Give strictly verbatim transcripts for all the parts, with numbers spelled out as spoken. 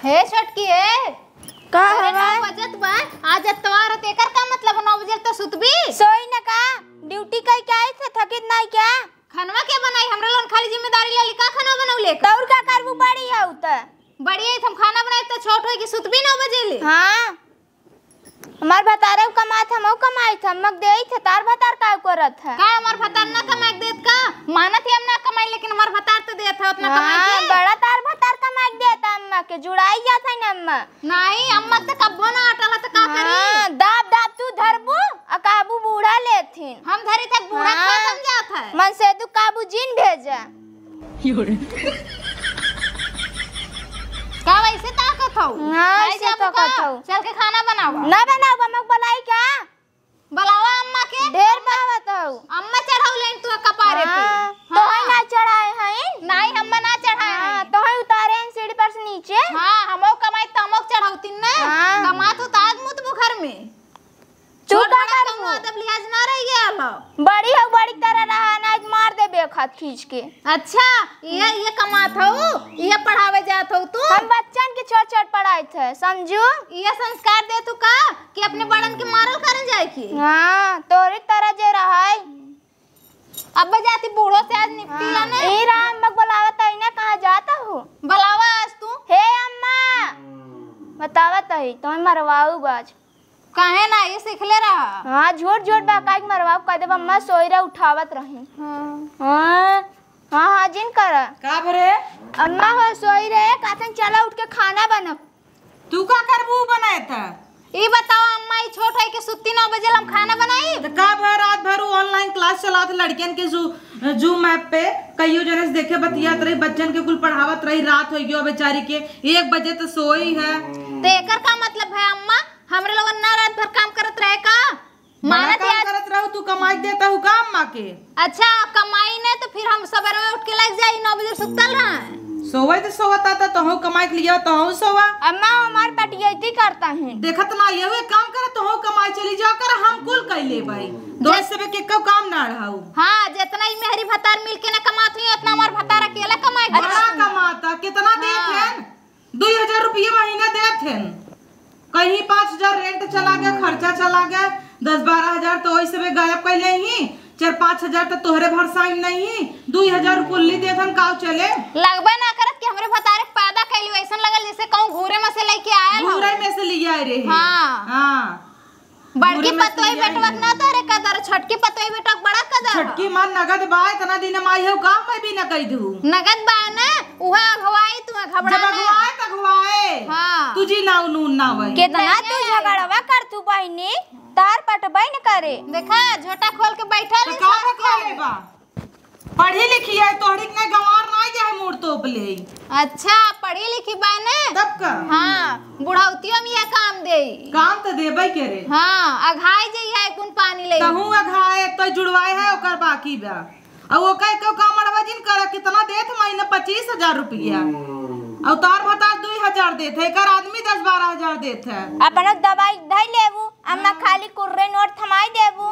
हे छोटकी, हे। का अरे हवा? नौ बजत बा, आज एतवार है, तेकर का मतलब नौ बजे तो सुतबी? सोई न का? ड्यूटी कई के आई थे, थकित नहीं क्या? खनवा के बनाई? हमरा लोगन खाली जिम्मेदारी ले ली, का खनवा बनौले का? तौर का करबू, बड़ी हऊ त। बड़ी है, हम खाना बनाई तो छोट होई कि सुतबी नौ बजे ले? हाँ। हमार भतारे कमात, हमहू कमाइत, अम्मा के देइत है, तार भतार का करत है? का हमार भतार ना कमाई के देत का? मानत ही हम ना कमाई, लेकिन हमार भतार तो देत है उतना कमाई हाँ, के। बड़ा तार भतार कमाई के देत है अम्मा के, जुड़ाई जात है ना अम्मा। नहीं, अम्मा तो कब्बो ना अटल है, तो का करी? हाँ, दाब दाब तू धरबू, आ काबू बूढ़ा लेथिन। हम धरी तक बूढ़ा हाँ। खत्म जात है। मन से तू काबू जिन भेजा। का वैसे ताकत हो? हाँ, खाए ऐसे जाबू ताकत का? हो। चल के खाना बनावा। ना बनावा, मग बोलाई का? बुलावा अम्मा के। ढेर बावत हो। अम्मा चढ़ाऊ लेन तू कपारे पे। हाँ, हाँ। तोहई ना चढ़ाए हैं? नहीं, अम्मा ना चढ़ाए हाँ, हैं। तोहई उतारे हैं सीढ़ी पर से नीचे। हाँ, हमो कमाई तमो चढ़ाऊ तीन ने। हाँ। कमात हो तो आग मुतबू घर में। तू छोट का बड़ा करबू? कौनो अदब लिहाज ना रह गया लो। बड़ी हो, बड़ी तरह रहा, ना आज मार देबे एक हाथ खींच के। अच्छा, ये, ये कमात हो, ये पढ़ावे जात हो तू? हम बच्चन के छोट छोट पढ़ाई थे, समझू? ये संस्कार दे तू का कि अपने बड़न के मारल करन जाए की? हाँ, तोरी तरह जे रहै। अब जाती बूढ़ो से आज निपटी हाँ, ला ना। ए राम, बक बुलावत है ना, कहाँ जाता हो? बुलावा आज तू। हे अम्मा, बतावत है, तुम्हें मरवाऊ बाज। काहे ना, ये सीखले रहा। हाँ, झूठ झूठ बहकाई के मरवाऊ, कह देब अम्मा सोई रहे, उठावत रही। हाँ। हाँ, हाँ, हाँ, जिन कर। का भरे? अम्मा हो सोई रहे, कहतन चला उठ के खाना बना। तू का करबू बनाए था? ई बताओ अम्मा, ई छोट है कि सुत्ती नौ बजे हम खाना बनाई? तो का भर रात भर उ online class चलात लड़कियन के जू-, Zoom app पे, कईयो जने से देखे बतियात रही, बच्चन के कुल पढ़ावत रही, रात हो गयो बेचारी के, एक बजे तो सोई है। तो एकर का मतलब है अम्मा, हमरे लोगन ना रात भर काम करत रहे का? बड़ा मानत काम यार। करत रहू, तू कमाई देता हूँ का अम्मा के? अच्छा, कमाई ने तो फिर हम सबेरे में उठ के लग जाई, नौ बजे सुतल रहा। सोवे तो सोवत आता, तोहू कमाई के लिया, तोहू सोवा। अम्मा हमार पटियती करता है। देखत ना ये हुए काम करे, तोहू कमाई चली जा कर, हम कुल कर ले भाई। तो जब इस सबे के को काम ना रहाऊ। हाँ, जितना ही मेहरी भतार मिल के ना कमात हुई, उतना हमार भतार अकेला कमाई बड़ा करता है। कमाता, कितना देत हाँ। है? दुई हजार रुपया महीना देत हन। कहीं पाँच हजार rent चला गया, खर्चा चला गया, दस बारह हजार तो वही सबे गायब कर ले ही, चार पाँच हजार तो तोहरे भरसाइन नहीं, दुई हजार कुल्ली देत हन, काव चले? लगबे ना करत कि हमरे भतारे पैदा कैली, वैसन लगल जैसे कहूँ घूरे में से लेके आयल हो। घूरे में से लिया रहे। हाँ। हाँ। बड़की पूरे में पतोई सियाई बेटवा के है। ना तोहरे कदर, छोटकी पतोई बेटवा के बड़ा कदर। छोटकी माँ नगद बा, इतना दिन में आई हो, गाँव में भी न कह दू। नगद बा ना, उहा अगवाई तू, घबरा जब ना। अगवाए त अगवाए। हाँ। तुझी नाव नून ना वही। कितना नहीं तू है। झगड़वा कर तू बहिनी, तार पटबई न करे। देखा, झोटा खोल के बैठल तो है का सब बकवाए कोई। बा? पढ़ी लिखी है, तोहरी के नहीं गंवार ना जाए, मूड़ तोप ले। अच्छा, पढ़ी लिखी बा ने? तब का? हाँ, बुढ़ौतियों में यह काम दे। काम तो देबे करे। हाँ, अघाई जई है कुन पानी ले। तहूँ अघाए, तो जुड़वाए है, ओकर बाकी बा। अब ओकर को काम अड़वा जिन कर, कितना देत महीना? पच्चीस हजार रुपया। और तार भतार दुई हजार देत है, एकर आदमी दस बारह हजार देत है। अपना दवाई धई लेबू, अम्मा हाँ। खाली कुर्रे नोट थमाई देबू।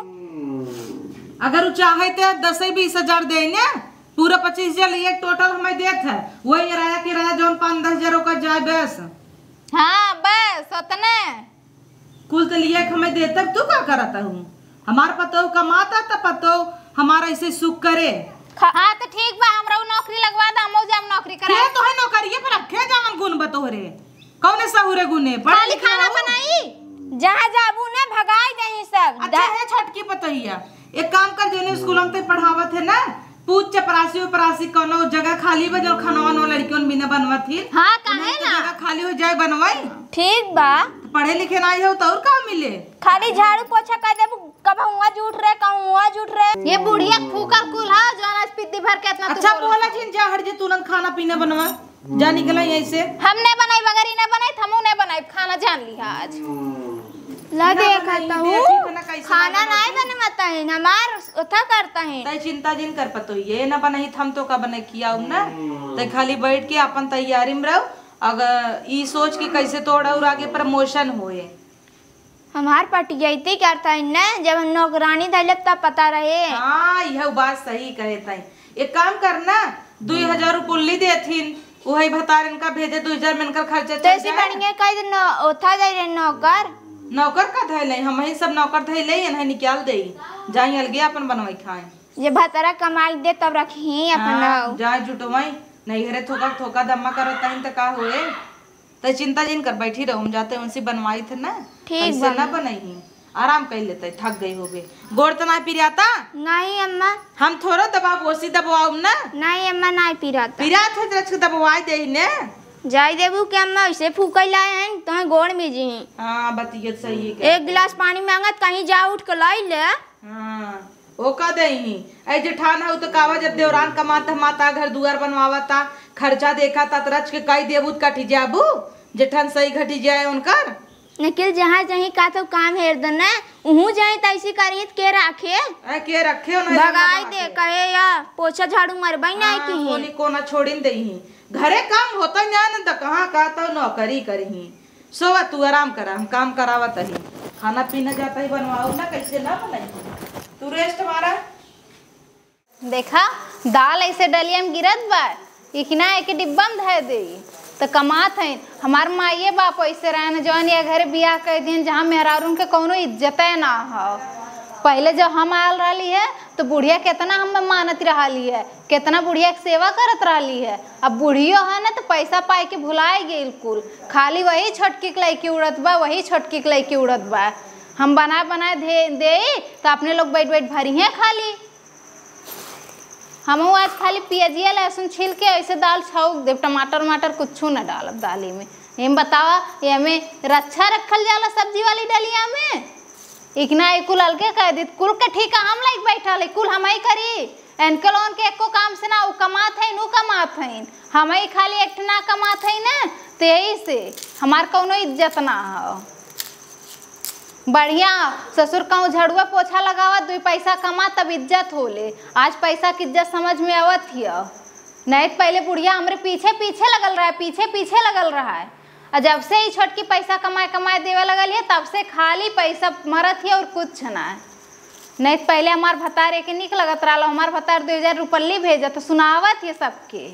अगर उ चाहे ते दसे बीस हजार दे ने, पूरा पच्चीस हजार लिए total हमें देत है, वही किराया, किराया जौन पाँच दस हजार ओकर जाए बस। हाँ, बस उतने। कुल तो लिए हमें देत, तब तू का करत हूँ? हमार पतोह कमाता त पतोह हमारा ऐसे सुख करे। हाँ, तो ठीक बा, हमरा उ नौकरी लगवा दे, हमहू जाम नौकरी करे। ये तो है नौकरिये पर रखे जावन गुण बतोहरे। कौने सहुरे गुने? पढ़े खाली लिखे खाना हो? बनाई। जहाँ जाबू ना, भगाई देही सब। अच्छा दा- है छोटकी पतोहिया, एक काम कर, जौने स्कूल में ते पढ़ावत है ना, पूछ चपरासी उपरासी कौनो जगह खाली बा, जो खाना वाना लड़कियों बिना बनवत ही। हाँ, काहे उन्हें तो ना? जगह खाली हो जाए, बनवाई। ठीक बा। तो पढ़े लिखे ना हो तो और का मिले? खाली झाड़ू पोछा कर देबू, कब हुआ जूठ रहे, कब हुआ जूठ रहे। ये बुढ़िया फूकल कुल है, जो आज पिद्दी भर के इतना तू अच्छा बोलत बोला है। जिन, जा हट जे, तुरंत खाना पीना बनवा। जा निकला यहीं से। हम नहीं बनाई, बगैर ही नहीं बनाई, हमहू नहीं बनाई, खाना जान लिहा आज। ला ना देखा बनाई, तो देख हूँ। इतना कैसे खाना ना नहीं बनाई। बनवाता है, हमार उठा करता है। तै चिंता जिन कर पतो, ये ना बनाई, हम तो का बने किया हूँ ना। तै खाली बैठ के अपन तैयारी में रहो, अगर ई सोच के कैसे तोड़ और आगे promotion होए। हमार पटियती करता है ना, जब हम नौकरानी धैले तब पता रहे। हाँ, यह बात सही कहे ताई। एक काम करना, दुई हजार रुपये देथिन, उहइ भतार इनका भेजे, दुइ हजार में इनकर खर्चा तो चल ऐसे जाए। बढ़िया कह दे, नौ-, ओथा दे रहे नौकर। नौकर का धइले, हमहीं सब नौकर धइले, इन्हें निकाल देई, जाई अलगे अपन बनवाई खाए। जे भतारा कमाई दे तब रखी अपन हाँ, नाव। जाए जुटवाई, नहीं घरे थोका थोका दम्मा करत तहीं त का होए। त चिंता जिन कर, बैठी रहो, हम जाते उनसे बनवाई थे ना। ठीक ऐसे बा ना अम्मा। बनई, आराम कर लेते, थक गई होबे। गोड़ त ना पिराता? नहीं अम्मा। हम थोड़ा दबाव, ओसी दबवाओ ना। नहीं अम्मा, नहीं पिराता। पिरात है, रच के दबवाई दे ने। जाई देबू के अम्मा, ऐसे फूकल लाए हैं, तुम्हें गोड़ में जी। हाँ, बतिया सही है। एक गिलास पानी मांगत, कहीं जा उठ के लाई ले। हाँ, ओ का देही? ऐ जेठान हऊ तो कावा, जब देवरान कमात धमाता, घर दुआर बनवावता, खर्चा देखा ता, त रच के कई देबू त कटी जाबू, जेठान सही घटी जाए उनकर। निखिल जहाँ जहीं का तो काम हेर दन, उहू जाए त ऐसी करी त के राखे? ऐ के रखे, उन्हें भगाई दे, कहे या पोछा झाड़ू मरबई नहीं हाँ, की। कोनी कोना छोड़िन देही। घरे काम होता ना, न त कहाँ का तो नौकरी करही। सोवा तू, आराम करा, हम काम करावत ही। खाना पीना जाता ही बनवाओ ना, कैसे ना बनाई। तू रेस्ट मारा। देखा, दाल ऐसे डलिया में गिरत बा, इखना एक डिब्बा में धर दे। त कमात है, हमार माइये बाप ऐसे रहन, जौन ये घरे बियाह कर दिन, जहाँ मेहरारून के कौनो इज्जते ना हो। पहले जब हम आल रहली है, तो बुढ़िया कितना हम मानत रहली है, कितना बुढ़िया के सेवा करत रहली है। अब बुढ़ियो है ना, तो पैसा पाए के भुलाए गइल कुल। खाली वही छोटकी के लइके उड़त बा, वही छोटकी के लइके उड़त बा। हम बनाए बनाए दे, देई, तो अपने लोग बैठ बैठ भरिहे खाली। हमहू आज खाली पियजिया लहसुन छील के ऐसे दाल छौंक देब, टमाटर वमाटर कुछू न डालब दाली में। एम बतावा, ये हमें रच्छा रखल जाला सब्जी वाली डलिया में? इकना ई कुल अलगे कह दीत, कुल के ठीका हम लाइक बैठल है, कुल हमही करी। इनके लोगन के एको काम से ना, उ कमात हईन, उ कमात हईन, हमही खाली एक ठे ना कमात हई ना, तो यही से हमार कौनो इज्जत ना हो। बढ़िया ससुर कहूँ झड़ुआ पोछा लगावा, दुई पैसा कमा, तब इज्जत होले। आज पैसा के इज्जत समझ में आवत हिय। नहीं तो पहले बुढ़िया हमरे पीछे पीछे लगल रहा है, पीछे पीछे लगल रहा है। और जब से ही छोटकी पैसा कमाए कमाए देवे लगल है, तब से खाली पैसा मरत ही और कुछ ना है। नहीं तो पहले हमार भतार एके निक लगत रहल, हमार भतार दो हजार रुपल्ली भेजत, तो सुनावत ये सबके।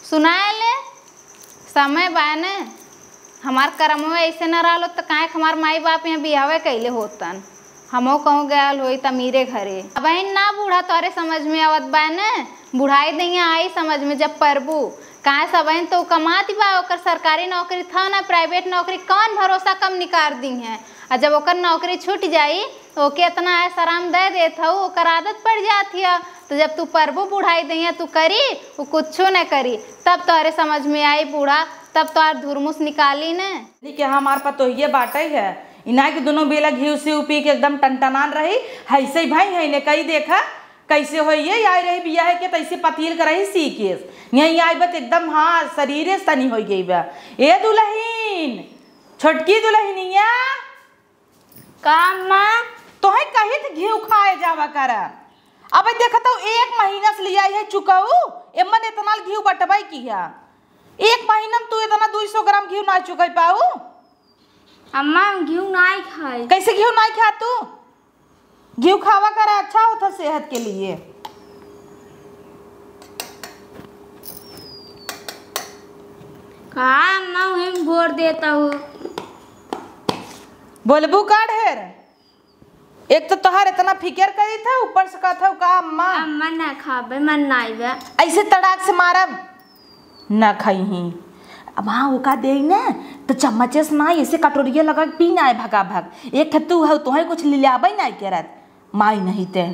सुनाए ले, समय बा ने, हमार करमवे ऐसे न रहलो त काहे के हमार माई बाप यहाँ बियाहवे कैले होतन। हमहू कहूँ गयल होई त अमीरे घरे। अबहिन ना बूढ़ा तोरे समझ में आवत बा ने, बुढ़ाई दहिया आई समझ में जब परबू। काहे से अबहिन तो कमात बा, ओकर सरकारी नौकरी था ना, प्राइवेट नौकरी, कौन भरोसा कम निकार दी है। आ जब ओकर नौकरी छूट जाई, ओके इतना ऐश आराम दे देत हऊ, ओकर आदत पड़ जात हिया। तो जब तू परबू बुढ़ाई दहिया तू करी, उ कुछो न करी, तब तोहरे समझ में आई बूढ़ा, तब तोहर धुरमुस निकाली ने। नी के हमार पतोहिए बाटे है, इना के दुनो बेला घी से पी के एकदम टनटनान रही, हैसे ही भाई है ने कई देखा, कैसे होइए, आई रही बियाह के तैसे पतील करही सी केस, यहीं आई बत एकदम, हाँ, शरीरे से तनी होई गई बा। ए दुलहिन, छोटकी दुलहिनिया, का अम्मा? तोहे कही त घीव खाए जावा कर। अबे देखत हऊ, एक महीना से लिया है चुकाऊ, एमन इतना घीव बटवाई किया। एक महीना में तू इतना दुई सौ ग्राम घीव ना चुकाई पाऊ। अम्मा, हम घीव नाई खाई। कैसे घीव नाई खा तू? घीव खावा कर, अच्छा होता सेहत के लिए। का अम्मा, वही में घोर देता हूँ। बोलबू का ढेर? एक तो तोहार इतना फिकर करी था, ऊपर से कहत हऊ का अम्मा? अम्मा ना खाबे, मन नाई बा। ऐसे तड़ाक से मारब, ना खइही। अब हाँ, ओका देई ना, तो चम्मचे से ना, ऐसे कटोरिया लगा के पी ना आए भगा भग। एक ठे तू हऊ, तोहे कुछ लियाबे ना करत, माई नहीं ते।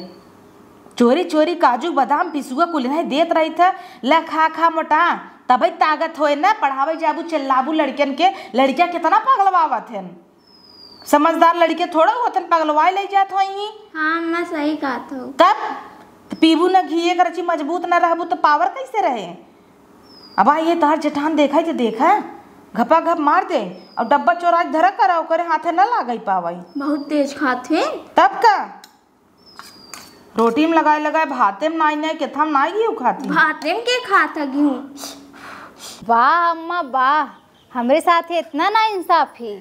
चोरी चोरी काजू बादाम पिसुआ कुल नहीं देत रही था, ले खा खा मोटा, तबे ताकत होए ना, पढ़ावे जाबू चिल्लाबू लड़कन के, लड़किया कितना पगलवावत हन। समझदार लड़के थोड़ा होतन, पगलवाए ले जात होई। हाँ अम्मा, सही कहत हो। तब त पीबू न घी, एक रची मजबूत न रहबू त पावर कैसे रहे? अब आ ये तोहार जेठान देखा त देखा, घपा घप मार दे और डब्बा चोरा के धरा करा, ओकरे हाथे न लागई पावई। बहुत तेज खात है। तब का? रोटी में लगाए लगाए भाते में नाई नाई, केथा में नाई घी खाती। भाते में के खाता घी? वाह अम्मा वाह, हमरे साथे इतना ना इंसाफी।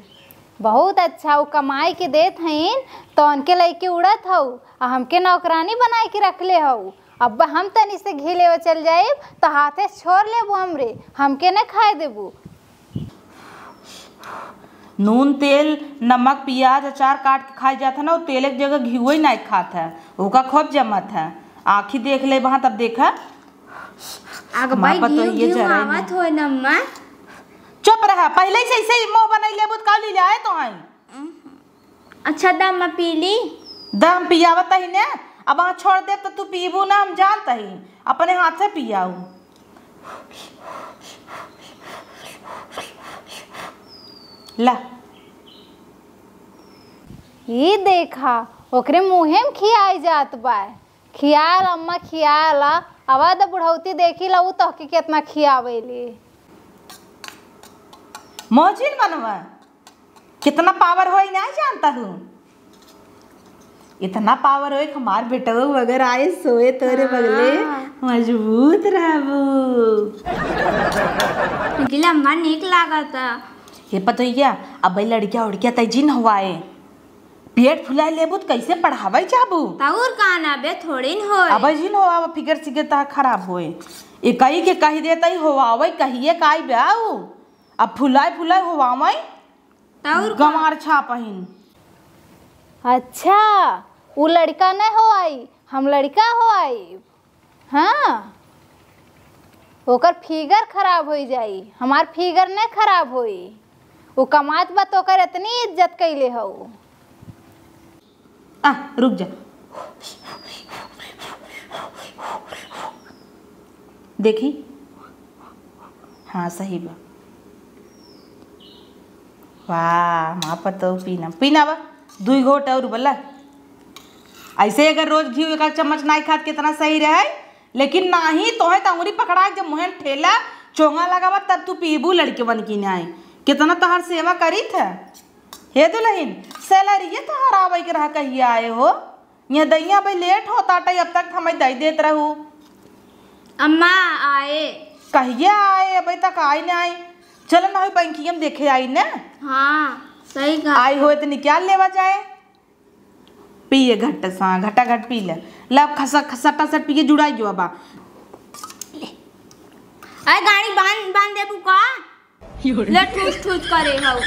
बहुत अच्छा, उ कमाई के देत हईन, तो उनके लइके उड़त हऊ, आ हमके नौकरानी बनाए के रखले हऊ। अब हम तनी से घी लेवे चल जाइब, त हाथे छोड़ लेबू हमरे, हमके न खाए देबू। नून, तेल, नमक, पियाज, अचार काट के खाए जात है ना, वो तेल एक जगह घिउए नाई खात है, ओका खूब जमत है। आँखी देख ले वहाँ, तब देखा। आग हमार भाई, पतोहिए घी, घी जरा ही आवत नहीं। होए न अम्मा। चुप रहा, पहले से ऐसे ही मुँह बनाई लेबू त का ली जाए तो आई। अच्छा, दा अम्मा पी ली। दा हम पियावत ही ने, अब वहाँ छोड़ देब त तू पीबू ना, हम जानत ही, अपने हाथ से पियाऊ। ला। ई देखा, ओकरे मुँहे में खियाई जात बा। खियाल अम्मा, खियाल। आवा द बुढ़ौती देखी ला, ऊ तोहके केतना खियावेली। मोहजिन बनवा, कितना पावर होई, नाई जानत हूँ। इतना पावर होई कि हमार बेटवा अगर आए सोए तोरे बगले, हाँ। मजबूत रहबू। निकले अम्मा, नीक लागता। हे पतोहिया, अब लड़किया उड़किया तै जिन हवाए, पेट फुलाए लेबू त कैसे पढ़ावे जाबू? तौर का ना बे, थोड़े न होए। अब जिन हो, अब फिगर सिगर ता खराब होए। एकई के कही देता ही होवावे, कहिए काई बे आऊ। अब फुलाए फुलाए होवावे, तौर का? गंवार छापहिन। अच्छा, उ लड़का न होवाई, हम लड़का होवाई। हाँ, ओकर फिगर खराब होई जाई, हमार फिगर न खराब होई। उ कमात बा त ओकर इतनी इज्जत कइले हऊ। आ, रुक जा। देखी, हाँ, सही बा। वाह, माँ पतोह पीना, पीना बा, दुई घोट और बला। ऐसे अगर रोज घी एक आध चम्मच नाई खात, कितना सही रहे। लेकिन नाही, तोहे त अंगुरी पकड़ा के जब मुँहे में ठेला, चोंगा लगावा, तब तू पीबू लड़के बन की नाई। कितना तोहार सेवा करीत है। हे दुलहिन, सैलरिये तोहार आवे के रहा, कहिया आए हो? ये दैया भाई लेट होता टाई, अब तक हमें दई देत रहू। अम्मा आए। कहिया आए, अबे तक आए न आए। चल न, होई बैंकिया में देखे आई न। हाँ, सही कहा। आई होए त निकाल लेवा जाए। पिए घट सा, घटा घट पी ले। लब खसा, खसटा सट पिए जुड़ाई जो बा। अरे गाड़ी बांध, बांध देबू का? ले ठूस ठूस करे हऊ।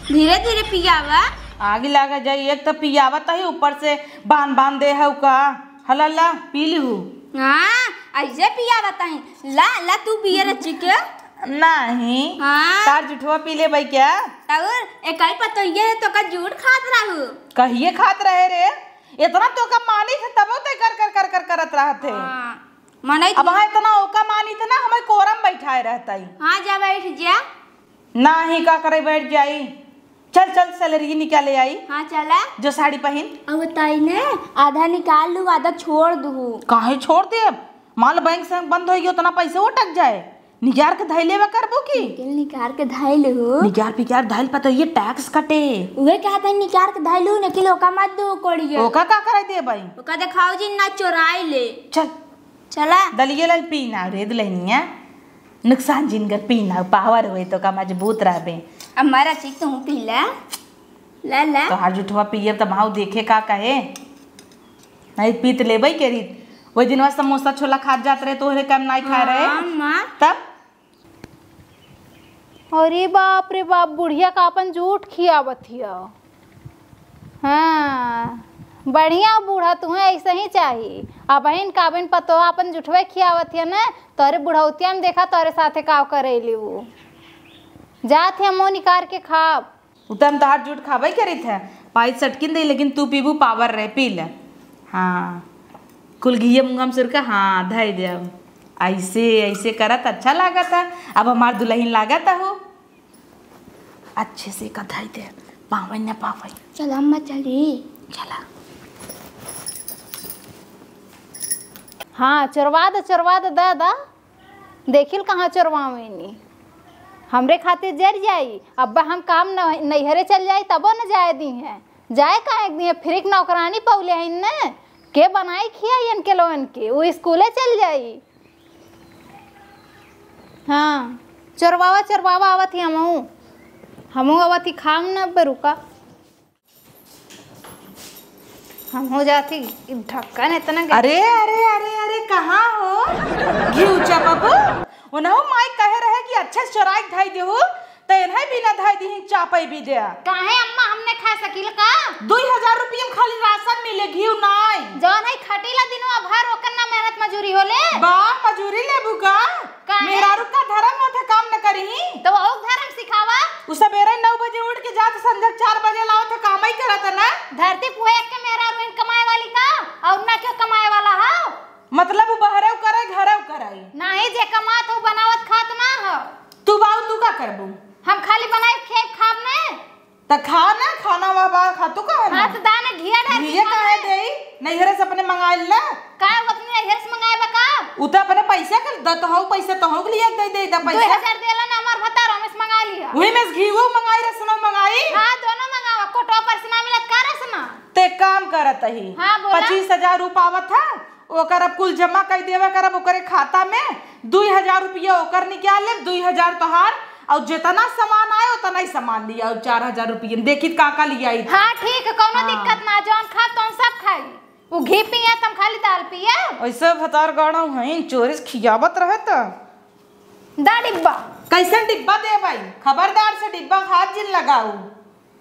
धीरे धीरे पियावा। आगी लागा जाई, एक त पियावत ही, ऊपर से बांध बांध दे हऊ का। हला ला, पी लिहू। हाँ, ऐसे पियावत ही। ला, ला तू पिए रची के। नाही। हाँ। तार जुठवा पी ले भाई क्या? और एकई पतोहिए है तो का जूठ खात रहू। कहिए खात रहे रे, इतना तो का मानी थे तबो ते कर कर कर कर करत रहत है। हाँ। मनई अब हाँ, इतना ओका मानी त ना, हमें कोरम बैठाए रहता ही। हाँ, जा बैठ जा। नाही, का करे बैठ जाई। चल, चल, सैलरी निकाले आई। हाँ, चला। जो साड़ी पहिन। अब बताई ने, आधा निकाल लू, आधा छोड़ दू। काहे छोड़ देब? माल बैंक से बंद होई, उतना पैसे उटक जाए। निकार के धई लेवा करबू की? निकिल निकार के धई लू। निकार पिकार धइल पतोहिए टैक्स कटे। उहे कहत है निकार के धई लू, निकिल ओका मत दू कोड़िए। ओका का करे देबई? ओका देखाओ जी ना चोराई ले। चल। चला। दलिये लाल पीना रे दुलहिनिया, नुकसान जिन कर पीना, पावर होए तो का मजबूत रहबे। अब मारा चीज तू पी ला, ला ला। तोहार जुठवा पियब त भाव देखे का कहे, नहीं पीत लेबई के रीत। वही दिनवा समोसा छोला खात जात रहे, तोहरे काम नाई खाए रहे। हाँ, माँ। तब अरे बाप रे बाप, बुढ़िया का अपन जूठ खियावत हिया। हाँ, बढ़िया बूढ़ा, तुहें ऐसे ही चाही। अबहिन काबिन पतोह अपन जुठवे खियावत हिया न, तोरे बुढ़ौतिया में देखा तोरे साथे काव करैली उ। जात हिया मुँह निकार के खाब। उ त हम तोहार जूठ खाबे करित है, पाई सटकिन दे, लेकिन तू पीबू पावर रहे, पी ले। हाँ, कुल घिये मुंगा में सुरका, हाँ, धई दे अब। ऐसे, ऐसे करत अच्छा लागत है। अब हमार दुलहिन लागत हो। अच्छे से का धई दे, पावे न पावे। चल अम्मा चली। चला। हाँ, चोरवा दे, चोरवा दे दादा। देखिल कहाँ चोरवावेनी। हमरे खातिर जर जाई। अब्बा हम काम न, नैहरे चल जाई, तबो न जाए दीहें। जाए काहे के दीहें? फ्री के नौकरानी पौले हईन न। के बनाई खियाई इनके लोगन के? उ स्कूले चल जाई। हाँ, चोरवावा, चोरवावा, आवत ही हमहू। हमहू आवत ही, खाम न अब्बे रुका। हम हो जाती ढक्कन इतना ग- अरे, अरे, अरे, अरे, कहाँ हो? घिउ चापबू? ओनहु माई कहे रहे कि अच्छे से चोराई के धई देहु, त एनहै बिना धई दिहिन चापई भी दे। काहे अम्मा, हम न खाए सकील का? दुई हजार रुपया में खाली राशन मिले, घिउ नाई। जौन है खटीला दिनवा भर, ओकर ना मेहनत मजूरी होले। बा, मजूरी लेबू का? काहे? मेहरारू का धरम होत है, काम न करिही? त ओहू धरम सिखावा। उ सबेरे नौ बजे उठ के जात, संझक चार बजे लावत है, कामई करत है ना। धरती पुहे एक के मेहरारू इन कमाए वाली का, और ना क्यों कमाए वाला हो? मतलब उ बहरेउ करे, घरेउ करे। नाही, जे कमात हो, बनावत खात ना हो। तू बाऊ, तू का करबू? हम खाली बनाए खेब खाब ने। त खा ना, खाना वा बा, खा तू काहे ना? हाँ, त दाने घिया ढार के घिया खा काहे ले। देई? नैहरे से अपने मंगाई ले। का वो अपने नैहर से मंगाए बा का? उ त अपने पैसे के दत हो, पैसे तो हो के लिए दे दे, द पैसे। दो हजार देला ना हमार भतार, हम इस मंगा लिया। वही में से घी वो मंगाई, रसना मंगाई। हाँ, दोनों मंगावा, कोटवा पर से ना मिलत का रसना? ते काम करत ही। हाँ, बोला। पच्चीस हजार उ पावत है, ओकर अब कुल जमा कर देवे करब ओकरे खाता में। दुई हजार रुपया ओकर निकाल लेब, दुई हजार तोहार, और जितना सामान आए उतना ही सामान लिया, और चार हजार रुपया में देखी का का लिया आई। हाँ, ठीक है, कौनो हाँ। दिक्कत ना, जौन खा तौन सब खाई। उ घी पिया, तुम खाली दाल पिया। ऐसे भतार गाड़ा हैं, चोरी से खियावत रहे त। दा डिब्बा। कैसन डिब्बा दे भाई? खबरदार से डिब्बा हाथ जिन लगाऊ।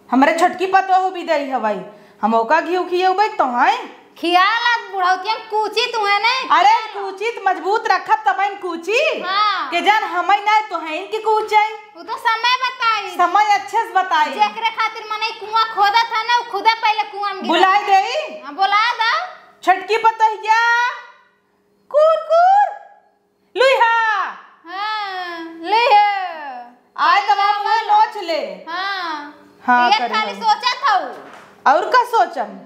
हमरे छोटकी पतोह बिदई हवई, हम ओका घिउ खियउबे तो हैं। खियाला बुढ़ौतिया में कूची तू है ने। अरे कूची त मजबूत रखब तबहिन कूची। हाँ। के जान हमई नाई तो हैं इनकी कूची। उ तो समय बताई। समय अच्छे से बताई। जेकरे खातिर मनई कुआं खोदत है ना, उ खुदे पहले कुआं में गिरत बुलाई है। देई। हाँ, बुला दा। छोटकी पतोहिया, कूर कूर। लुइहा। हाँ, लुइहा। आय तब आप मुँह नोच ले। हाँ। हाँ, ये करे खाली हम। सोचत हऊ। और का सोचम?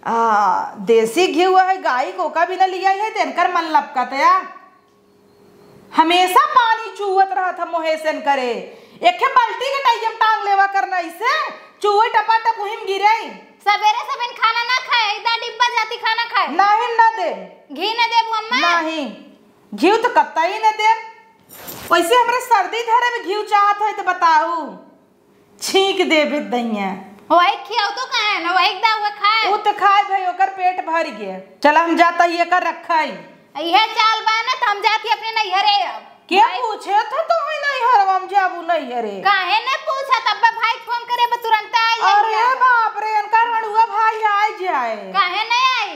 आ, देसी घिउ है, गाय को का बिना लिया है, तेनकर मन लपकत या। हमेशा पानी चुअत रहत हम मोहेसन करे। एके बाल्टी के टाइम टांग लेवा करना इसे, चुए टपाटप उहिम गिरे। सबेरे सबेन खाना ना खाए, इदा डिब्बा जाती खाना खाए। नहीं, ना दे। घी ना देबू अम्मा? नहीं। घिउ त कतई न देब। वैसे हमरे सर्दी धरे में घिउ चाहत है त बताऊ, छींक देबे दहिया। वही खियाऊ तो कहे ना, वही दा हुआ खाए। उ त खाए भाई, ओकर पेट भर गए। चला हम जाता ही एकर रखाई। इहे चाल बा ना त हम जाती अपने नैहरे अब। के भाई पूछे था तो है नैहर, हम जाबू नैहरे। काहे न पूछा, तब भाई फोन करे बा तुरंत आई अरे जाए। बाप रे, इनका रड़ुआ भाई आ जाए। काहे नहीं आई?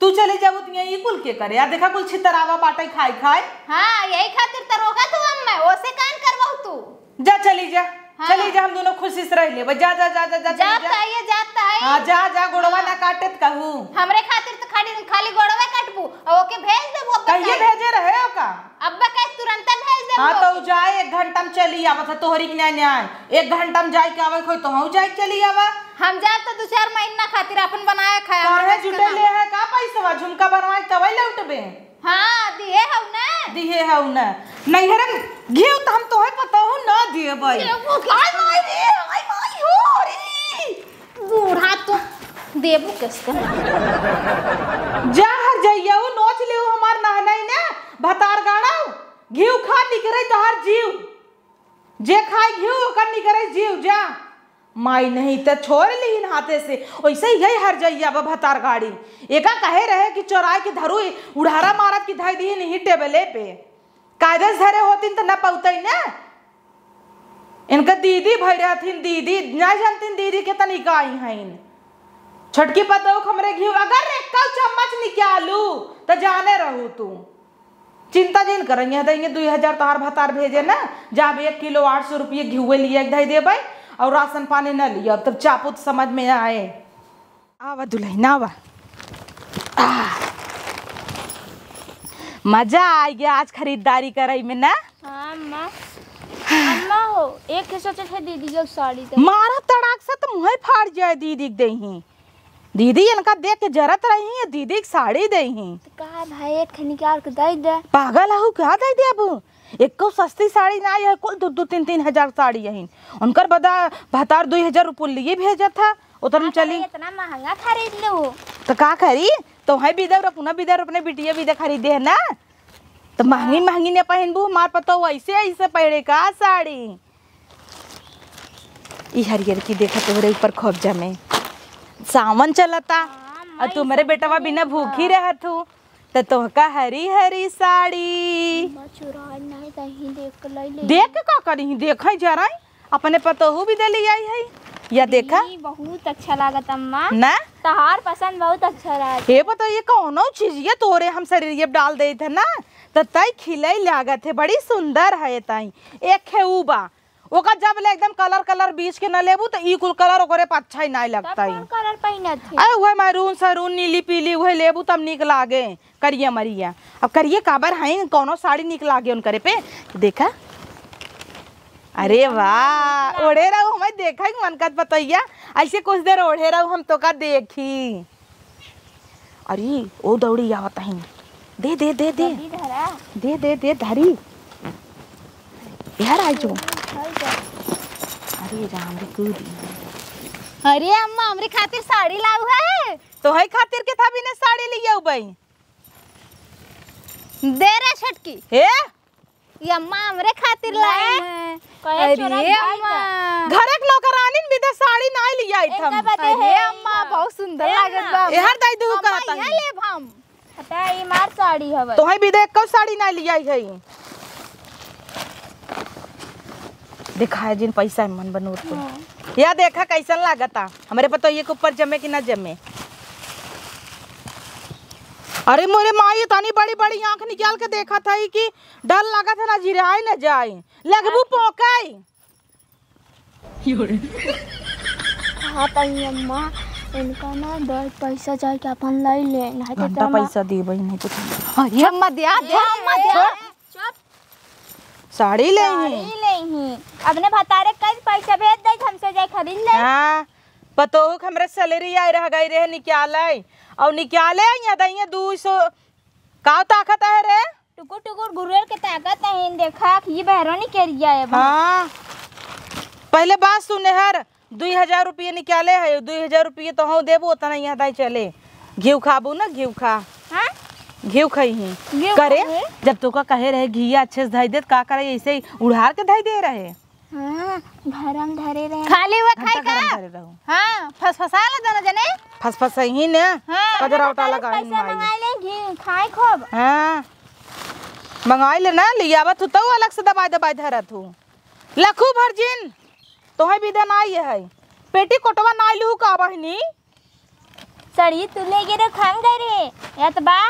तू चली जाबू त ई कुल के करे? आ देखा कुल छितरावा बाटे खाए खाए। हाँ, यही खातिर त रोका तू हम मैं, ओसे कान करवाऊ तू। जा चली जा, हाँ। चली जा, हम दोनों खुशी से रह लेबे। जा, जा, जा, जा, जा, चली जात जा। है, ये जात है। हाँ, जा, जा, गोड़वा हाँ। ना काटे त कहू। हमरे खातिर त खाली, खाली गोड़वा काटबू, और ओके भेज देबू अब कहिए बताई। भेजे रहे हो का? अब कहे तुरंत भेज देबू हाँ, तो ओके। जाए, एक घंटा में चली आवत है, तोहरी के न्याय, न्याय। एक घंटा में जाए के आवे कोई, तो हम जाए के चली आवा। हम जाब त दो चार महीना खातिर अपन बनाए खाए, काहे जुटे ले है का पैसवा, झुमका बनवाए तबे लौटबे। हाँ, दिहे हऊ ना। दिहे हऊ ना। नैहरन घिउ त हम तोहे पतोहू ना देबै। देबू के आई माई रे, आई माई हो रे। बूढ़ा तो देबू किसके? जा हर जइयऊ नोच लेऊ हमार नहनई ने, भतार गाड़ऊ। घिउ खा निकरे तोहार जीव। जे खाई घिउ ओकर निकरे जीव जा। माई नहीं त छोड़ लीन हाथे से। वैसे ही यही हर जइया बा भतार गाड़ी। एका कहे रहे कि चोराई के धरू उड़ारा मारत की धई दीन ही टेबले पे। कायदे से धरे होतीन त न पौतई न। इनका दीदी भई रहथिन, दीदी ना जानतीन दीदी के तनिका आई हईन। छोटकी पतोह हमरे घिउ अगर एक चम्मच निकालू त जाने रहू तू। चिंता जिन कर, यहाँ देंगे दुई हजार तोहार भतार भेजे ना, जाब एक किलो आठ सौ रुपये घिउए लिए के धई देबै और राशन पानी न लिया, तब चापू त समझ में आए। आवा दुल्हन, आवा। आ, मजा आ गया आज खरीदारी करई में ना। हाँ, अम्मा। अम्मा हो, एक के सोचत है दीदी के साड़ी तो। मारा तड़ाक से त मुँहे फाड़ जाए दीदी के देही। दीदी इनका देख के जरत रही है, दीदी के साड़ी देही। त का भाई, एक ठे निकाल के दे दे। पागल हऊ, का दे दे अब? एको सस्ती साड़ी ना आई है, कुल दो दो तीन तीन हजार साड़ी यही। उनकर बदा भतार दुई हजार रुपये लिए भेजत था, उतर में हाँ, चली। इतना महंगा खरीद लू। त का करी? तो है बिदर अपना बिदर अपने बिटिया बिदर खरीदे है ना, त महंगी हाँ। महंगी ने पहनबू, हमार पतोह ऐसे ऐसे पहने का साड़ी। ई हरियर की देखा तोहरे ऊपर खूब जमे। सावन चलता। हाँ, और तुम्हरे बेटवा बिना भूखी रहत हूँ, तो तोहका हरी हरी साड़ी। अम्मा, चुराए नहीं, तहीं देख के लई ले। देख के का करी? देखई जराई, अपने पतोहू भी दे ली आई है। या देखा। ई बहुत अच्छा लागत अम्मा। ना? तहार पसंद बहुत अच्छा लागत। हे पतोह, ये कौनो चीज ये तोरे हम शरीर ये डाल देत है ना, तो तई खिलई लागत है, बड़ी सुंदर है तई। एक है ऊ बा, ओका जब ले एकदम कलर कलर बीच के न लेबू, तो ई कुल कलर ओकरे पे अच्छा ही नाई तब लगता ही। कौन कलर पहिनत है? अरे, उहे मैरून सैरून, नीली पीली, उहे लेबू तब नीक लागे, करिया मरिया। अब करिए काबर हईन, कौनो साड़ी नीक लागे उनकरे पे। देखा, अरे वाह, ओढ़े रहू, हमें देखा ही मन करत पतोहिया, ऐसे कुछ देर ओढ़े रहू, हम तोका देखी। अरे, ओ दौड़ी आवत हईन। दे, दे, दे, दे। जल्दी धरा। दे, दे, दे, धरी। यार, आई जो। उठल जा। अरे राम रे, कूदी। अरे अम्मा, हमरे खातिर साड़ी लाऊ है। तोहई खातिर के था बिने साड़ी लियाऊ बई। दे रे छोटकी। हे? ये अम्मा हमरे खातिर लाए हैं। कहे अरे चोरन भाई अम्मा। का? घर एक नौकरानिन बिदे साड़ी नाई लियाई इनका थम। बदे अरे है अम्मा, इनका। बहुत सुंदर ए लागत अम्मा। बा। एहर दाई दुहू अम्मा, कहत इहे हई। लेब हम। हटा, ई मार साड़ी हवे। तोहई बिदे एको साड़ी नाई लियाई हई। दिखाए जिन पैसा मन बनोर तो। हाँ। या देखा कैसन लागता। हमरे पतोहिए के ऊपर जमे कि ना जमे। अरे मोरे माई, इतनी बड़ी बड़ी आँख निकाल के देखत हई कि डर लागत है ना जिराए ना जाए। लगबू पोकाई। हाँ, तई अम्मा, इनका ना दस पैसा जाए के अपन लाई ले, नहीं तो घंटा तम्मा पैसा देबई, नहीं तो अरे अम्मा, द्या, द्या, अम्मा, द्या। छोड़। चुप। साड़ी लेही। साड़ी लेही। अपने भतारे कई पैसा भेज दे, हमसे जाए खरीद ले। हाँ, पतोहू के हमरे सैलरी आए रह गई रहे निकाले, और निकाले यहाँ दइए दू सौ। का ताकत है रे? टुकुर टुकुर घुरेर के ताकत है, देखा कि ये बहरो नहीं करिया है। हाँ, पहले बात सुने हर, दुई हजार रुपये निकाले है, दुई हजार रुपये तो हम देबो, उतना यहाँ दाई चले। घीव खाबू ना, घीव खा। हाँ? घीव खइही। घीव करे, खाबे? जब तोका कहे रहे घिया अच्छे से धई देत, का करे ऐसे ही उड़ार के धई दे रहे। हाँ, गरम धरे रहे। खाली हुआ खाई घंटा का? गरम धरे रहो। हाँ, फसफसा ले दोनों जने। फसफसही ने, हाँ। कजरा उटा लगा पैसा माई। मंगाई ले घी, खाए खूब। हाँ, मंगाई ले ना, लियावत हूँ तो अलग से दबाई दबाई धरत हूँ। लखू भर जिन, तोहे बिदा नाई है। पेटी कोटवा नाई लूहू का बहिनी? साड़ी तू ले गे रे, खान गए रे, या तो बा।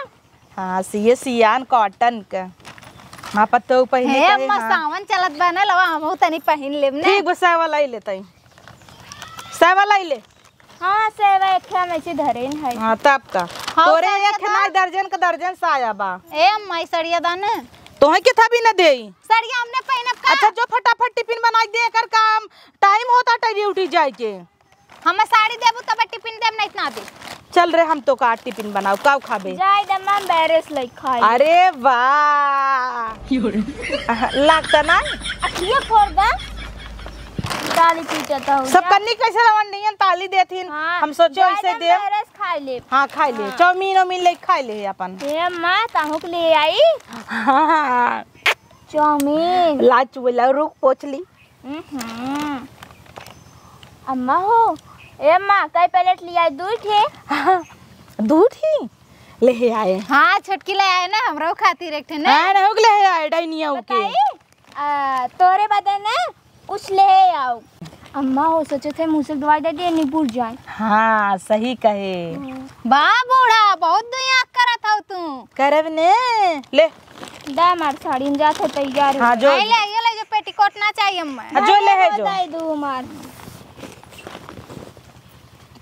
हाँ, सिए सियान कॉटन का। हाँ, पत्तो पहिने हे कहे, अम्मा, हाँ। सावन चलत बा ना, लवा हमहू तनी पहिन लेब ने। ठीक बा, सावा लाई ले तई। सावा लाई ले। हाँ, सेवा एक हम ऐसे धरे न है। हाँ, तब का। हाँ, तोरे साड़िया एक दा। नाई दर्जन का दर्जन साया बा। ए अम्मा, ई साड़िया दा ना। तोहे के था भी न देई। साड़िया हमने पहिनब का? अच्छा, जो फटाफट टिफिन बनाई दे, एकर काम, टाइम होता टे ड्यूटी जाए के। हम साड़ी देबू तब टिफिन देब, नहीं ना दे। चल रे, हम तो का टिफिन बनाऊ, काऊ खाबे? जाए दे, हम बैरेस लई खाई। अरे वाह। लागता ना? अखिए फोड़ दे। ताली पीटत हूँ, सब जा। कन्नी कैसे लवन नियन ताली देथिन। हाँ, हम सोचे जाए ऐसे दे, दे। बैरेस खाई ले। हाँ, खाई ले। हाँ। चाउमीन वाउमीन ले खाई ले अपन। ए माँ, ताहू के ले आई। हाँ। चाउमीन। लाज चुएला, रुक, पोछ ली। हम्म। अम्मा हो, ए अम्मा, कई प्लेट ले आई? दुई ठे। हाँ, दुई ठे ले आए। हाँ, छोटकी ले आए ना, हमरो खातिर एक ठे ना। हाँ, ना, हो ले आए, डाइनिया ओके। बताई? आ, तोरे बदे ने कुछ ले आओ। अम्मा हो, सोचे थे मुँह से दवाई दे दिए, निपुर जाए। हाँ, सही कहे। हम्म। बा बूढ़ा, बहुत दुनिया करत हौ तू। करब ने, ले। दा मार साड़ी में जात है तैयार हो। हाँ, जो। आई ले, ये ले जो पेटीकोट ना चाहिए अम्मा। हाँ, जो ले है जो। दे दू मार।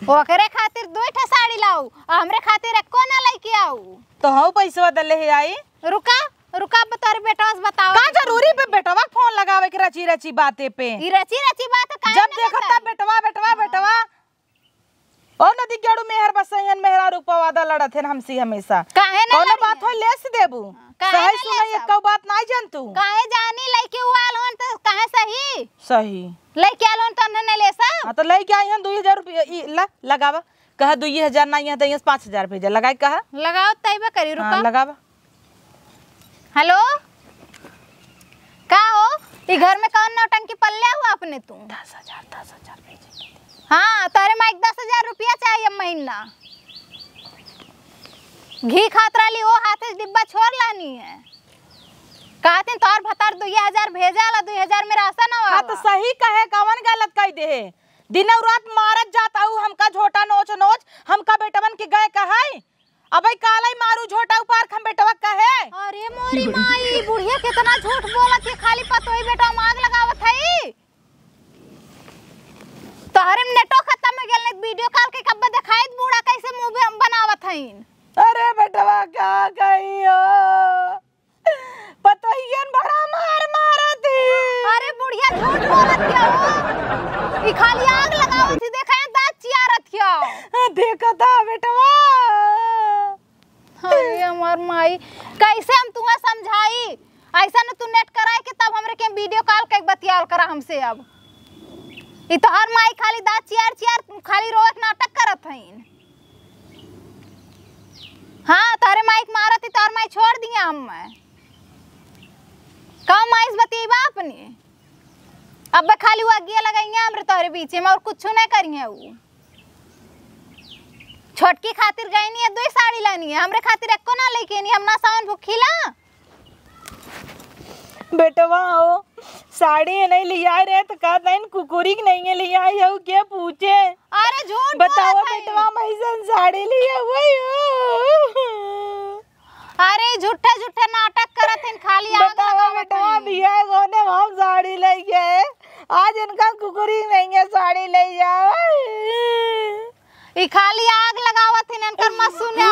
ओकरे खातिर दुई ठे साड़ी लाऊ, आ हमरे खातिर एको ना लेके आऊ। तो हऊ पैसवा दे ले है आई। रुका, रुका, अब तोर बेटवा से बताओ। का जरूरी बे बेटवा फोन लगावे के रची रची बाते पे? ई रची रची बात काहे जब ना देखत करता? ता बेटवा, बेटवा, हाँ। बेटवा। ओ नदी गेड़ू मेहर बसैयन मेहरा रूपवा दा लड़त हेन हमसी हमेशा। काहे ना कौनो लड़ी बात है? होई लेस देबू। हाँ, काहे सही ना सुनाई लेस? एक बात नाई जान तू। काहे जानी लइके उ आल होन त काहे सही? सही। लइके आल होन त उन्हें ना लेस? हाँ, तो लइके आई हन दुई हजार रुपया, ई ला, लगावा। कहा दुई हजार ना, यहाँ दइयस पाँच हजार भेजा, लगाई कहा। लगाओ तइबे करी, हाँ, रुका। लगावा। हेलो, का हो? ई घर में कौन नौटंकी पल्ले हुआ अपने तू? दस हजार, दस हजार भेजे के। हाँ, तोरे माई के दस हजार रुपया चाहिए महीना। घी खात रहली, वो हाथे से डिब्बा छोड़ लानी है। कहतिन तोहर भतार दुई हजार भेजा ला, दुई हजार में राशन आवा। हाँ, तो सही कहे, कवन गलत कह दे है? दिन और रात मारत जात आऊ हमका झोटा नोच नोच, हमका बेटवन के गए कहे। अबे कालाई मारू झोटा उपार खम बेटवा कहे। अरे मोरी माई, बुढ़िया कितना झूठ बोलत है, खाली पतोही बेटवा में आग लगावत है। तोहरे में नेटो खत्म हो गेल, नहीं वीडियो कॉल के कब्बे देखाइत बूढ़ा कैसे मुंह बे-, बनावत हईन। अरे बेटवा का कही हो, पतोहियन बड़ा मार मारत ही। अरे बुढ़िया झूठ बोलत हिया हो, ई खाली आग लगावत ही, देखा है दांत चियारत हिया। देखा था बेटवा। अरे हमार माई, कैसे हम तुम्हें समझाई? ऐसा न तू नेट कराए के तब हमरे के वीडियो कॉल के बतियाल करा हमसे। अब ई तोहर माई खाली दांत चियार चियार खाली रोवे के नाटक करत हईन। हाँ, तोहरे माई के मारत ही, तोहर माई छोड़ दिया हम। का माई से बतियबा अपने? अब खाली वो अगिया लगाइया हमरे तोहरे बीच में, और कुछ नहीं करिए। उ छोटकी खातिर गई नहीं है, दो साड़ी लानी है, हमरे खातिर एको ना लेके नहीं, हम ना सावन भूखीला। बेटवा हो, साड़ी नहीं लियाए रहे तो कहत नहीं कुकुरी के नहीं है लियाए हो, के पूछे? अरे झूठ बताओ बोलत है। बेटवा, हम ऐसन साड़ी लिए हुए हो। अरे झूठे झूठे नाटक करत हन, खाली आग बताओ लगावत बेटवा, हन। बिया गोने हम साड़ी लेके, आज इनका कुकुरी नहीं है, साड़ी ले जाओ। ई खाली आग लगावत हन, इनकर मत सुनो।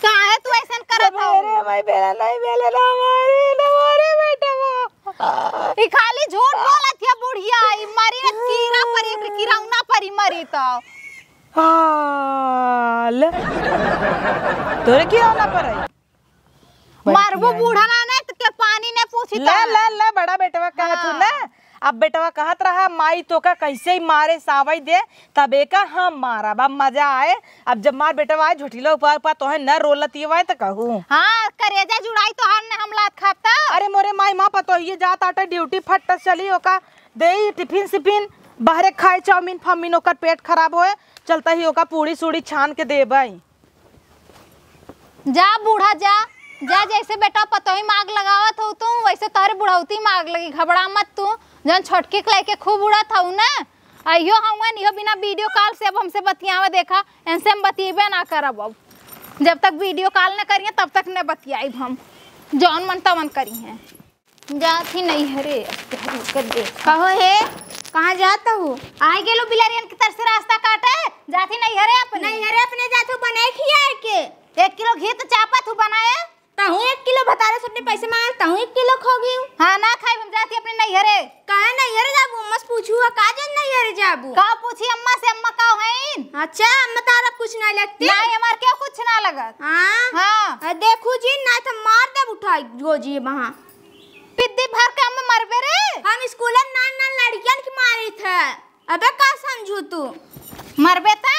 काहे तू ऐसन करत हो? मेरे भाई बेला नहीं बेले ना मारे, ना मारे बेटवा। ई खाली झूठ बोलत है बुढ़िया, ई मरी ना कीड़ा परी, एकरे कीड़ा ना परी मरी तो। हाँ, ले। तोरे की होना पर है? मरबू बूढ़ा ना, ना तो के पानी ने पूछी ले, तो। ले, ले, बड़ा बेटवा कहत हूँ हाँ। ना। अब बेटवा कहत रहा, "माई तोका कैसे ही मारे सावई दे, तब एका हम मारब, अब मजा आए।" अब जब मार बेटवा आए, झोटिला ऊपर, ऊपर तोहे न रोलत ये वाए तो कहूँ। हाँ, करेजा जुड़ाई तोहार ने हम लात खाब त। अरे मोरे माई, माँ पतोहिए जात आटे ड्यूटी, फट चली ओका देई टिफिन सिफिन, बाहरे खाए चाउमीन फाउमीन, ओकर पेट खराब होए, चलता ही ओका पूड़ी सूड़ी छान के देबई। जा बूढ़ा जा, जा, जैसे बेटा पतोही में आग लगावत हो तू, वैसे तोहरे बुढ़ौती में आग लगी। घबरा मत तू, जौन छोटकी के लेके खूब उड़त हऊ ना, अइहो हउवन, इहो बिना वीडियो कॉल से अब हमसे बतियावे। देखा, इनसे हम बतियेबे ना करब अब, जब तक वीडियो कॉल न करिए तब तक न बतियाइब हम, जौन मन तवन करिहे। जात ही नैहरे, अब तोहर ओकर देख। कहो हे, कहाँ जात हू? आइ गेलू बिलरियन के तर से रास्ता काटे, जात ही नैहरे अपने। नैहरे अपने जात हू बनाए खियाए के? एक किलो घी तो चापत हू बनाए। तहूँ एक किलो भतारे से अपने पैसे मांगे, तहूँ एक किलो खो गई। हाँ, ना खाई, हम जाती अपने नैहरे। काहे नैहरे जाबू? अम्मा से पूछू है, का जन नैहरे जाबू? का पूछी अम्मा से, अम्मा का हईन? अच्छा, अम्मा तारा कुछ ना लगती? नहीं, हमार क्यों कुछ ना लगत। हाँ? हाँ। आ, देखू जी, ना तो मार देब उठाई गोजी वहाँ। पिद्दी भर के हम मरबे रे। हम स्कूल में नान नान लड़कियन के मारी थे। अबे का समझू तू? मरबे ते?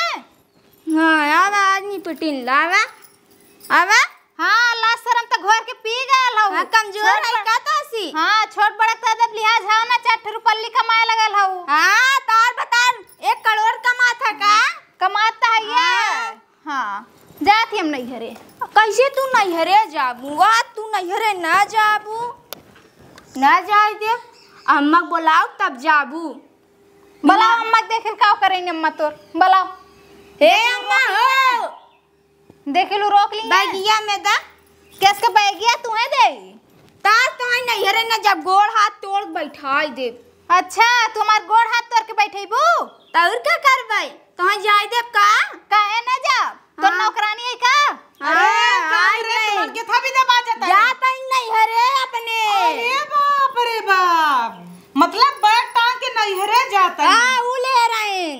हाँ, आवा, आज निपटिन लावा। आवा। हाँ, लाज शरम त घोर के पी गयल हऊ। हाँ, कमजोर छोट है बड़-, का तोसी? हाँ, छोट बड़ा त जब लिहाज हव ना, चार ठो रुपल्ली कमाए लगल हऊ। हाँ, तार बतार एक करोड़ कमात है का? कमात त है ये। हाँ। हाँ, जात ही हम नैहरे। कैसे तू नैहरे जाबू? आ, तू नैहरे ना जाबू, ना जाए दे। अम्मा के बोलाओ तब जाबू। बोलाओ अम्मा के, देखे का करेंगे अम्मा तोर, बोलाओ। हे अम्मा हो। देखे लू रोक ली है। बैगिया में दा। केस के बैगिया तू है दे? तार तो है नैहरे ना, जब गोड़ हाथ तोड़ बैठाई दे। अच्छा, तू हमार गोड़ हाथ तोड़ के बैठेबू? त और का करबै? तोहे जाए देब का? काहे ना जाब? तोर हाँ। नौकरानी है का? हाँ, अरे, का आई रे, नहीं। तुमन के था भी दबा जाता है। जात ही नैहरे अपने। अरे बाप रे बाप, मतलब बैग टांग के नैहरे जाता है। हाँ, ऊ ले रहे।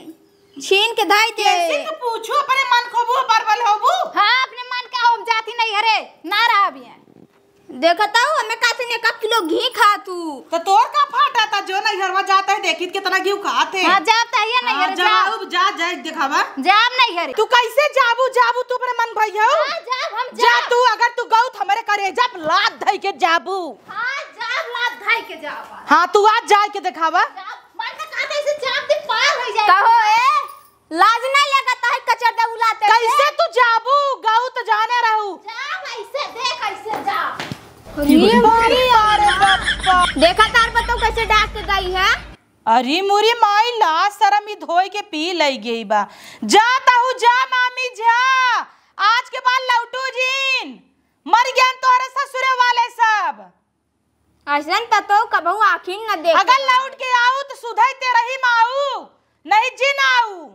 छीन के धाई दे। कैसे तो पूछू, अपने मन खोबू, बरबल होबू। हाँ, अपने मन का हो, जाती नैहरे, ना रहा अभी। देखत हऊ, हमें का से एक किलो घी खात हू। तो तोर का फाटा था, जो नैहरवा जाता है, देखित कितना घी खात है। हाँ, जाब त है हाँ, नैहर, जाब, जाब। जा, जा, देखावा। जाब नैहर। तू कैसे जाबू, जाबू, तू अपने मन भई हऊ? हाँ, जाब, हम जा जाब। तू, अगर तू गऊ, तो हमरे करेजा पे लात धई के जाबू। हाँ, जाब, लात धई के जाब। हाँ, तू आज जाए के देखावा। जाब, मन तो कहता है, इसे जाब दे, पार हो जाए। कहो, ए? लाज ना लगत है, कच चड्डा उलाते कैसे से। तू जाबू? गऊ तो जाने रहू। जा वैसे, दे कैसे जा। अरे ये बाप रे बाप। देखा तार बताओ कैसे डाक के गई है। अरे मोरी माई, लाज शरम ई धोई के पी लई गई बा। जा तहू जा मामी जा, आज के बाद लौटू जीन। मर गयन तोहरे ससुरे वाले सब। अइसन त तो कबहू आँखिन न देख। अगर लौट के आऊ त सुधई ते रही माऊ, नहीं जिन आऊ।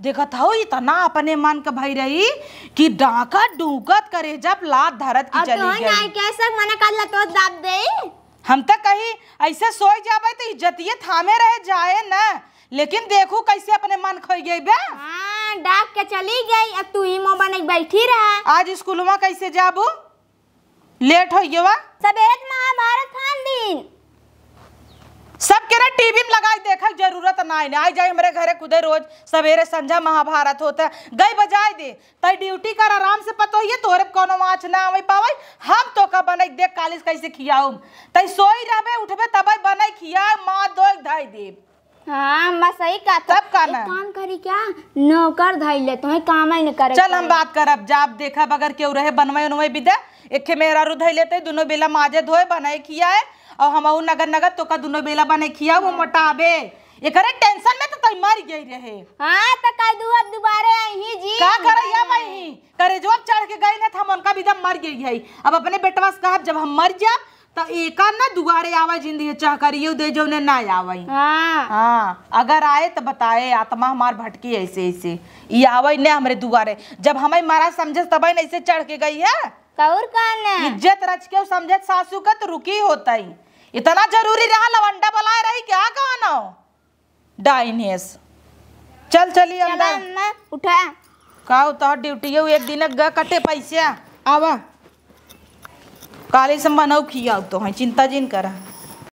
देखत हऊ, इतना अपने मन क भई रही कि डाकत डूकत करे जब लात धरत की अब चली तोहन गई। आई कैसे मना कर ला तो दाब दे। हम त कही ऐसे सोई जाबे त इज्जतिये थामे रहे जाए न, लेकिन देखू कैसे अपने मन खोई गई बे। हाँ, डाक के चली गई, अब तू ही मुँह बने बैठी रहा। आज स्कूलवा कैसे जाबू? लेट होइ गवा। सबेरे त महाभारत फान दिन। सबके ना टीवी में लगाई देखक जरूरत ना है। आई जाई हमरे घरे खुदे रोज सबेरे संझा महाभारत होता। गई बजाई दे। तई ड्यूटी कर आराम से पतोहिए, तोहरे कौनो आँच ना आवे पावे। हम तोका बनई देख कालिस कैसे खियाऊम। तई सोई रहबे उठबे तबई बनई खिया माँ दोई धाई देब। हाँ, अम्मा सही कहा तो। तब का ना? एक काम करी क्या, नौकर धइले, तुम्हें काम ही न करे चल, हम के। बात करब, जाब देखब, अगर केहू रहे बनवे उनवे भी दे, एक ठे मेहरारू धइले ते, दुनो बेला माजे धोए, बनाए खियाए, और हमहू नगर नगर तोका दुनो बेला बनाए खियाओ, वो मोटाबे। एकरे टेंशन में तो तई मर गई रहे। हाँ, तो कह दू अब दोबारे आई ही जी, का हम करे या गए भाई हैं। ही? करे जो अब चढ़ के गई ना, हम उनका भी दम मर गई है। अब अपने बेटवा से कहब, जब हम मर जाब, त एका न दुआरे आवा जिंदगी चाह करियो दे जौने ना आवे। हाँ। हाँ, अगर आए त बताए, आत्मा हमार भटकी ऐसे ऐसे, ई आवे न हमरे दुआरे। जब हमें मरा समझे तब न ऐसे चढ़ के गई है। कौर का न? इज्जत रच के समझत सासू का त रुकी होता ही। इतना जरूरी रहा लवंडा बुलाए रही क्या कहनो? डाइन हेस। चल चली चला अंदर। अम्मा, उठा। का उतार ड्यूटी है, एक दिन ग कटे पैसे। आवा। काले से मनऊ खियाऊ तो है, चिंता जिन करा।